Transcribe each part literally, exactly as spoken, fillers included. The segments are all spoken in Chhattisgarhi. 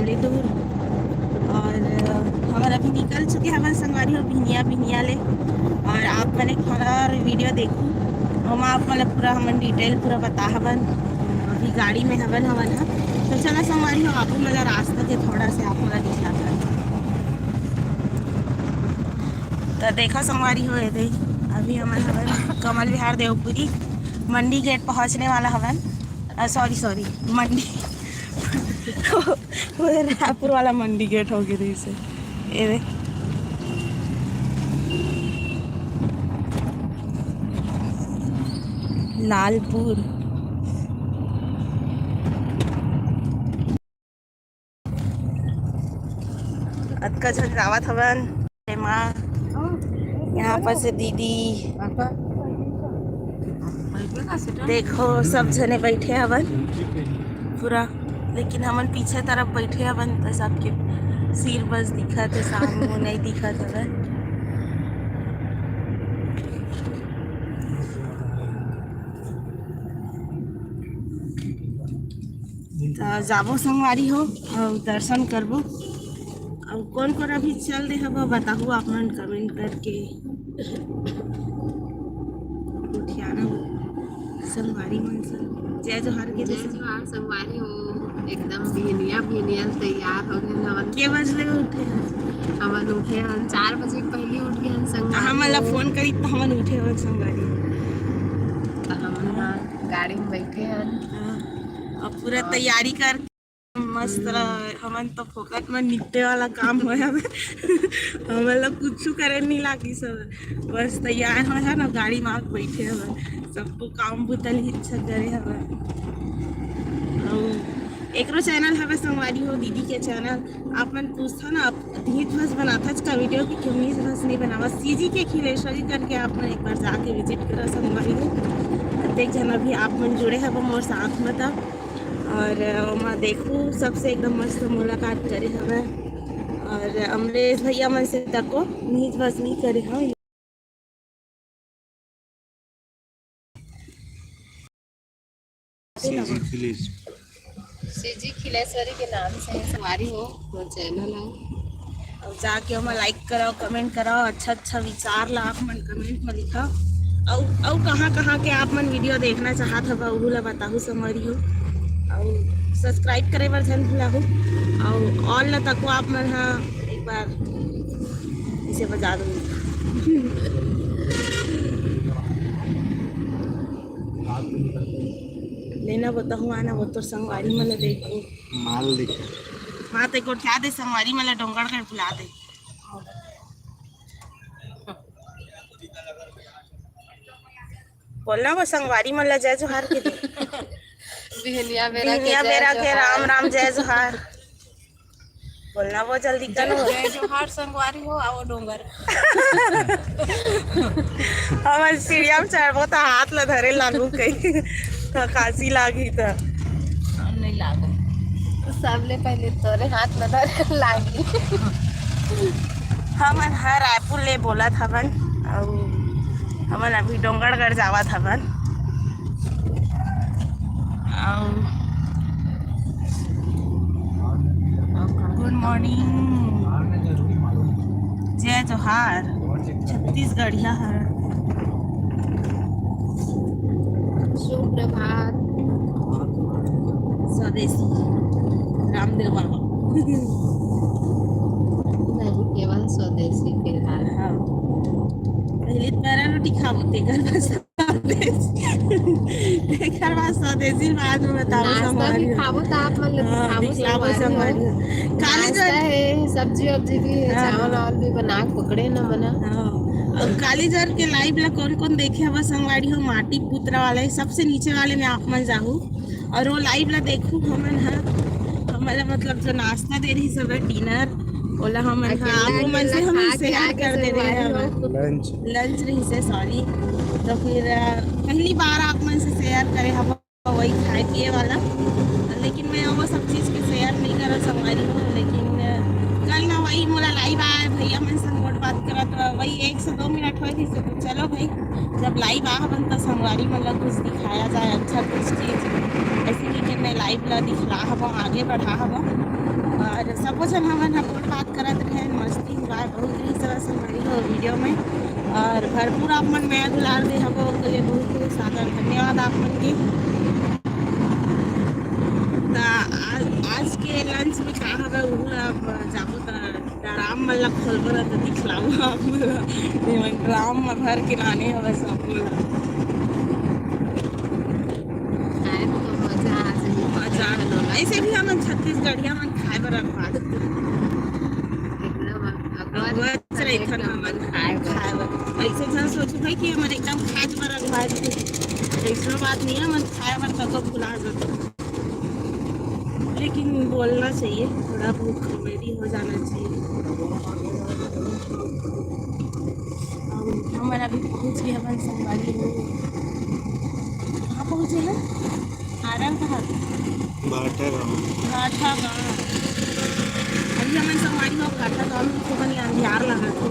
ले दूर। और, अ, हमन अभी निकल चुके हवन संगवारी हो भिनिया, भिनिया ले। और आप मन एक ठन और वीडियो देखू, ओमा आप मन ला पूरा हमन डिटेल पूरा बता हवन। अभी गाड़ी में हवन, हवन ह। तो चला संगवारी हो, आप मन ला रास्ता के थोड़ा से आप मन ला दिखा कर। तो देखा संगवारी हो, ये दे, अभी हमन हवन कमल विहार देवपुरी, मंडी गेट पहुंचने वाला हवन। सॉरी, सॉरी, मंडी वो रायपुर वाला मंडी गेट हो गए रहिसे। ये दे। लालपुर। अतका झन जावत हवन। एमा यहाँ पर से दीदी। देखो, सब झने बैठे हवन पूरा, लेकिन हमन पीछे तरफ बैठे हवन, तो सबके सिर बस दिखत हे, सामने नहीं दिखत हवन। तो जाबो संगवारी हो, और दर्शन करबो। और कौन कौन अभी चल दे हबो, बताहू आप मन कमेंट करके। उठियाना संगवारी मन से जय जोहार के जय दे। जोहार संगवारी हो, एकदम भिनिया भिनिया तैयार हो गए हवन। के बजले उठे हन? हमन उठे हन चार बजे के पहले उठ गए हन संगवारी हमन ला हो। फोन करी तो हमन उठे हवन संगवारी। तो हमन ह गाड़ी में बैठे हन। हाँ, अब पूरा तैयारी कर मस्त रह। हमन तो फोकट में निपटे वाला काम होय हवे। हमन ला कुछ करे नहीं लागी, सब बस तैयार होय हन, गाड़ी में आके बैठे हवे, सबको काम बुता ल इच्छा करे हवे। अउ एकरो चैनल हवे संगवारी हो, दीदी के चैनल। आप मन पूछथव ना, आप दीदी बस बनाथच का वीडियो की क्यों नहीं बस नहीं बनावा, सीजी के खिलेश्वरी करके आप मन एक बार जाके विजिट करा संगवारी हो। देख जन अभी आप मन जुड़े हवे मोर साथ में तब। और ओमा देखू सबसे एकदम मस्त मुलाकात करे हवे। और अमरेश भैया मन से तको मीज बस नहीं करे हवे। सीजी खिलेश। सीजी खिलेश्वरी के नाम से संगवारी हो, मोर चैनल है। और जाके ओमा लाइक कराओ, कमेंट कराओ, अच्छा अच्छा विचार ला आप मन कमेंट में लिखाओ। अउ अउ कहाँ कहाँ के आप मन वीडियो देखना चाहत हव, उहू ला बताहू संगवारी हो। अउ सब्सक्राइब करे बर झन भुलाहू। अउ ऑल ला तको आप मन हा एक बार इसे बजा दो। लेना बताहू, आना वो तो संगवारी मन ला देखो। माल देखे। हाँ, ते गोठिया दे संगवारी मन ला डोंगरगढ़ बुला दे। बोलना वो संगवारी मन ला जय जोहार के दे। बिहनिया बेरा के बिहनिया जय बेरा के जोहार। राम राम जय जोहार। बोलना वो जल्दी जय, करो। जय जोहार संगवारी हो, आओ डोंगर। हमन सीढ़िया में चढ़बो त हाथ ला धरे लागू कही, त खांसी लागी त। नहीं लागो। सबले पहले तोरे हाथ ला धरे लागी। हमन ह रायपुर ले बोलत हवन, अउ हमन अभी डोंगरगढ़ जावत हवन। अउ गुड मॉर्निंग, जय जोहार, छत्तीसगढ़िया हर। सुप्रभात। स्वदेशी रामदेव बाबा। नहीं, केवल स्वदेशी फिलहाल। हाँ। पहले पैरा रोटी खाबो, तेकर बाद स्वदेशी। तेकर बाद स्वदेशी, बाद में बताओ नाश्ता संगवारी भी हो। खाबो तो आप मन हाँ, खाबो दिखलाबो संगवारी हो। संगवारी हो। काली नाश्ता जो है, सब्जी वब्जी भी है, हाँ। चावल वावल भी बना के पकड़े न बना। हाँ। और काली जर के लाइव ला कौन कौन देखे हवा संगवारी हो, माटी पुतरा वाला है, सबसे नीचे वाले में आप मन जाहू। और वो लाइव ला देखू हमन ह, हमन ला मतलब जो नाश्ता दे रही सब डिनर, ओला हमन ह अकेला आप मन से अकेला हम खा के शेयर आके कर दे रहे संगवारी हैं। हो। लंच। लंच रही से, सॉरी। तो फिर, अ, पहली बार आप मन से शेयर करे हम वही खाए पिए वाला, लेकिन मैं वो सब चीज़ के शेयर नहीं करत संगवारी हो। लेकिन, अ, कल ना वही मोला लाइव आए भैया मन से मोट बात करत, वही एक से दो मिनट होए थी, तो चलो भाई, जब लाइव आ हवन तो संगवारी मन ला कुछ दिखाया जाए, अच्छा कुछ चीज़, ऐसे कि मैं लाइव ला दिखला हवा, आगे बढ़ा हवा। और सबो झन हमन ह गोठ बात करत रहेन, मस्ती enjoy बहुत रहिस हवय संगवारी हो video में। और भरपूर आप मन मया दुलार दे हवो, ओकर लिए बहुत बहुत सादर धन्यवाद आप मन के। त आज, आज के lunch में का हवय, उहू ला अब जाबो त राम मन ला खोलबो ना त दिखलाबो आप मन ला। ये मन ड्राम में भर के लाने हवय सबो ला। खाए में तो मजा आ जाही। मजा आ जाही। ऐसे भी हमन छत्तीसगढ़िया मन खाए बर अगवा देथे। एकदम अगवा अगवा रहिथन एकदम हमन खाए बर। खाए बर। ऐसे झन सोचू भाई कि हमन एकदम खाए बर अगवा देथे। ऐसनो बात नहीं है, हमन खाए बर कतको भुला जाथे। लेकिन बोलना चाहिए, थोड़ा बहुत comedy हो जाना चाहिए। और हमन अभी पहुंच गए हवन संगवारी हो। कहाँ पहुंचे हैं? आरा कहाँ? भाटा गाँव। भाटा गाँव। अभी हमन संगवारी हो भाटा गाँव में, तो बनी अंधियार लगा थे।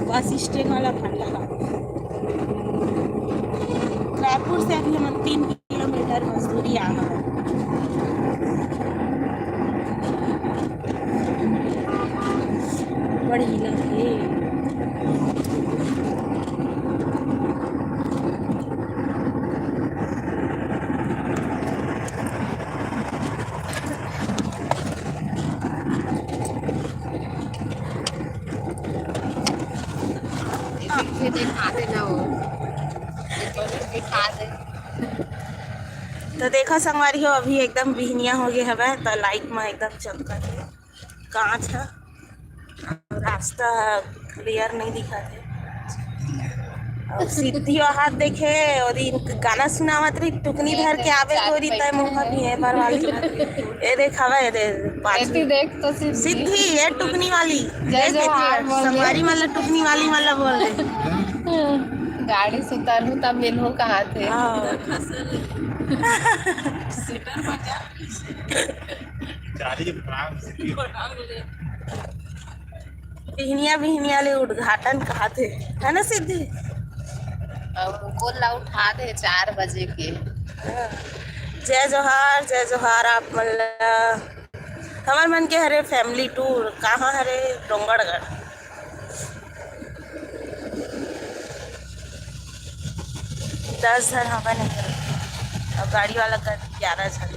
बस स्टैंड वाला भाटा गाँव। रायपुर से अभी हमन तीन किलोमीटर मसूरी आ हवय। बढ़िया हे। ये दिखा देना वो। ये तो दिखा दे। तो देखो संगवारी हो, अभी एकदम बिहनिया हो गए हवय, तो light में एकदम चमकत हे कांच ह, रास्ता clear नहीं दिखत हे। और सिद्धि वहां देखे, और इनके गाना सुनावत रही, टुकनी धर के आवे गोरी तय मोहा भी है बरवाली। ये देख हवा, ये दे पाँच एती देख तो सिद्धि। सिद्धि, ये टुकनी वाली। जय देख, जवान एती बोल दे। संगवारी वाला टुकनी वाली वाला बोल दे। गाड़ी से उतरहूँ तब मिलहूँ कहाँ थे। हाँ। स्वेटर बजा। चारी फ्रांस। बिहनिया बिहनिया ले उद्घाटन कहाथे, है ना सिद्धि? अब गोल ला उठा दे चार बजे के। हाँ। जय जोहार, जय जोहार आप मन ला। हमर मन के हरे family tour, कहाँ हरे? डोंगरगढ़। दस झन हवन एकर, अउ गाड़ी वाला कर ग्यारह झन।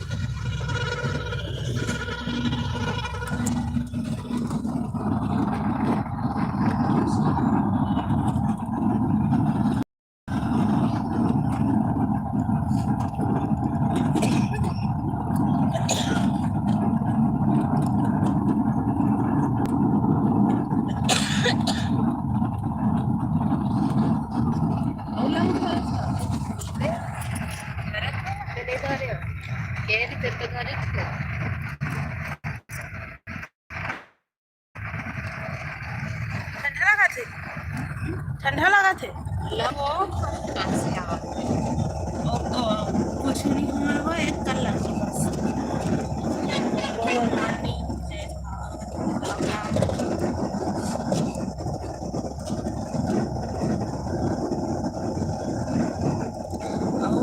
ठंडा लागत हे? ठंडा लागत हे? लगो, खांसी आवत हे। ओ, ओ, कुछ नहीं हुआ, वो एक कल लगी बस। वो नानी, जय। अउ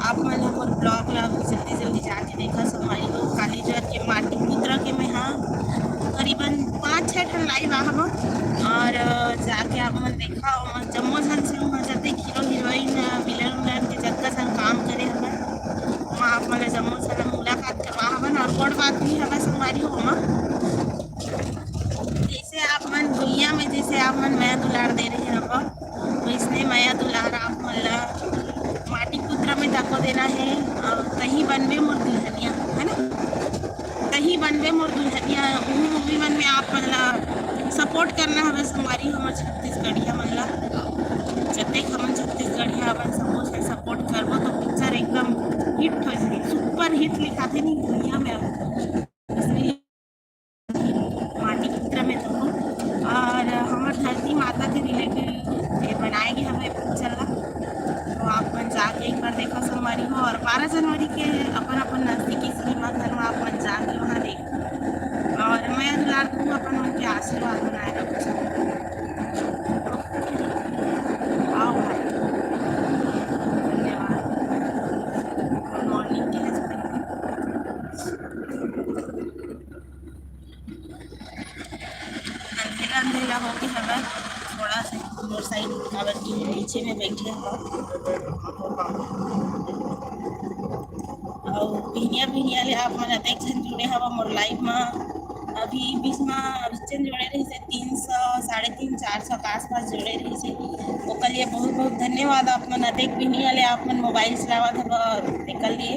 आप मन ह मोर vlog ला अभी जल्दी जल्दी जाके देखा संगवारी हो। काली जर के माटी पुतरा के मैं हा करीबन पाँच छः ठन live आ हवं और, अ, जाके आप मन देखा, ओमा जम्मो झन संग म जतेक hero heroine, अ, villain उलन के जतका झन काम करे हवय, ओमा आप मन ला जम्मो झन ला मुलाकात करवा हवन और गोठ बात भी हवय संगवारी हो ओमा। जैसे आप मन दुनिया में जैसे आप मन मया दुलार दे रहे हव, वैसने मया दुलार आप मन ला माटी पुतरा में तको देना हे। अउ तहीं बनबे मोर दुल्हनिया, है ना? तहीं बनबे मोर दुल्हनिया, उहू movie मन में आप मन ला support करना हवे संगवारी, हमर छत्तीसगढ़िया मन ला। जतेक हमन छत्तीसगढ़िया अपन सबो से support करबो तो picture एकदम hit हो जाही, super hit लिखाथे नहीं दुनिया में अब। इसलिए माटी पुतरा में तो और हमर धरती माता के related ये बनाए गे हवे picture ला। तो आप मन जाके एक बार देखो संगवारी हो, और बारह जनवरी के अपन अपन नजदीकी सिनेमा घर में आप मन जाके वहाँ देखो और मया दुलार दू अपन मन के आशीर्वाद बनाए रखो। आओ भाई, धन्यवाद। Good morning के हस्बैंड। काबर कि पीछे में बैठे हव। अउ बिहनिया बिहनिया ले आप मन अतेक झन जुड़े हव मोर लाइव म। अभी बीच म अभी झन जुड़े रहिसे, तीन सौ, साढ़े तीन, चार सौ के आसपास जुड़े रहिसे। ओकर लिए बहुत बहुत धन्यवाद। आप मन अतेक बिहनिया ले आप मन मोबाइल चलावत हव, तेकर लिए।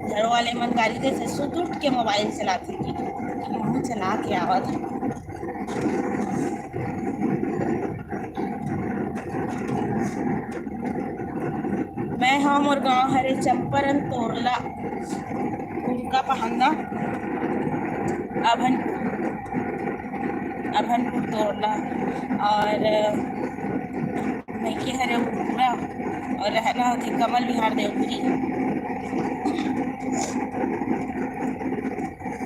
घरो वाले मन गाली देथे, सुत उठ के मोबाइल चलाथे कि, कि महूं चला के आवत हंव। मैं हा, मोर गांव हरे चंपारण तोरला, उनका पहंदा, अभनपुर, अभनपुर तोरला। और मइके हरे पूरा, और रहना होथे कमल विहार देवपुरी।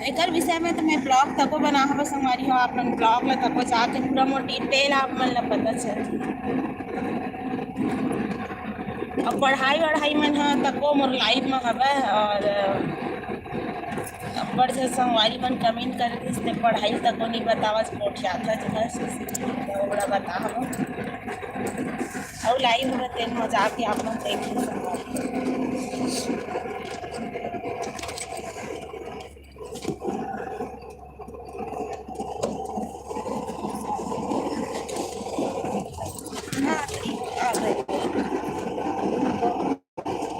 एकर विषय में तो मैं ब्लॉग तको बना हव संगवारी हो, आप मन ब्लॉग ला तको जाके पूरा मोर डिटेल आप मन ला पता चल। अब पढ़ाई वढ़ाई मन ह तको मोर लाइव में हवय, और अब्बड़ झन संगवारी मन कमेंट करे रहिस, ते पढ़ाई तको नहीं बतावस, कोठियाथस बस, ओला बता हव। अउ लाइव में तेन मजाक के आप मन देख लो संगवारी। हाँ, ठीक, आ गए।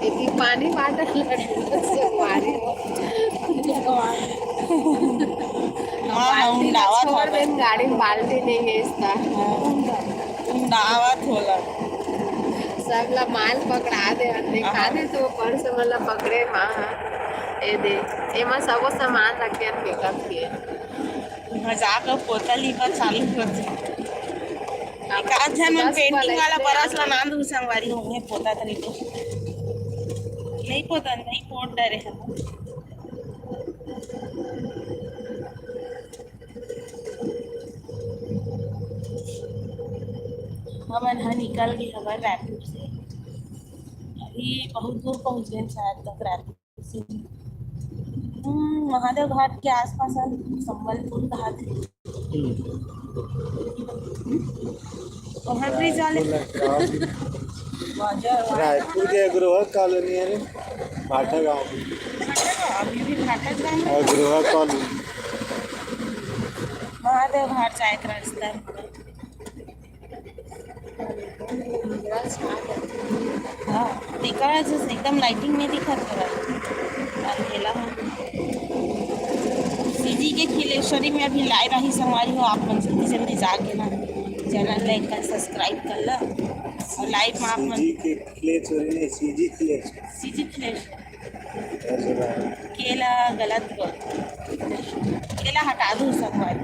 एती पानी बाटल लगे से पानी। हाँ, हाँ, बाल्टी ला उंडावत छोड़ हवय। देन, गाड़ी में बाल्टी नहीं है इसका। हाँ, उंडावत होला। सब ला माल पकड़ा दे, देखा हाँ। दे तो पर्स वाला पकड़े, हाँ, हाँ। ए दे, एमा सबो सामान रखे हैं, मेकअप के। मजाक अउ पोता लीपा चालू कर दे। अब एक आध झन मन दस पेंटिंग वाला वाला इतने बरस ला आना। नांद हूँ संगवारी हो गए, पोता तरी तो नहीं पोता, नहीं पोत डरे हम। हमन ह निकल गए हवन रायपुर से, अभी बहुत दूर पहुंच गए शायद तक रायपुर। हम्म, महादेव घाट के आसपास है, संबलपुर घाट। हम्म। ओवर ब्रिज वाले। रायपुर के अग्रोहा कॉलोनी है रे, भाटा गांव। भाटा गांव, अभी भी भाटा गांव है। अग्रोहा कॉलोनी। महादेव घाट जाए के रास्ता है। हाँ, तेकर वजह से एकदम लाइटिंग नहीं दिखत हवय। अंधेला हो। सीजी के खिलेश्वरी में अभी लाइव आही संगवारी हो, आप मन जल्दी जल्दी जाके ना चैनल लाइक कर, सब्सक्राइब कर ला। और लाइव में आप मन सीजी के खिलेश्वरी नहीं, सीजी खिलेश्वरी। सीजी खिलेश्वरी। केला गलत बोल। केला हटा दूँ संगवारी।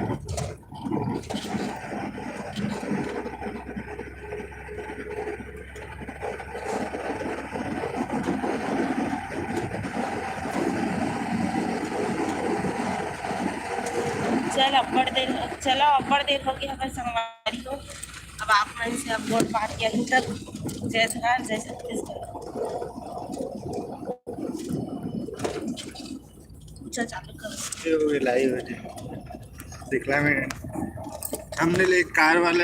चल, अब्बड़ देर, चलो, अब्बड़ देर हो गई हमारे संगवारी हो। अब आप मन से अब गोठ बात के यहीं तक। जय जोहार, जय छत्तीसगढ़। पूछा चालू करो। ये हो गई लाइव है जी। दिखला में हमने ले कार वाला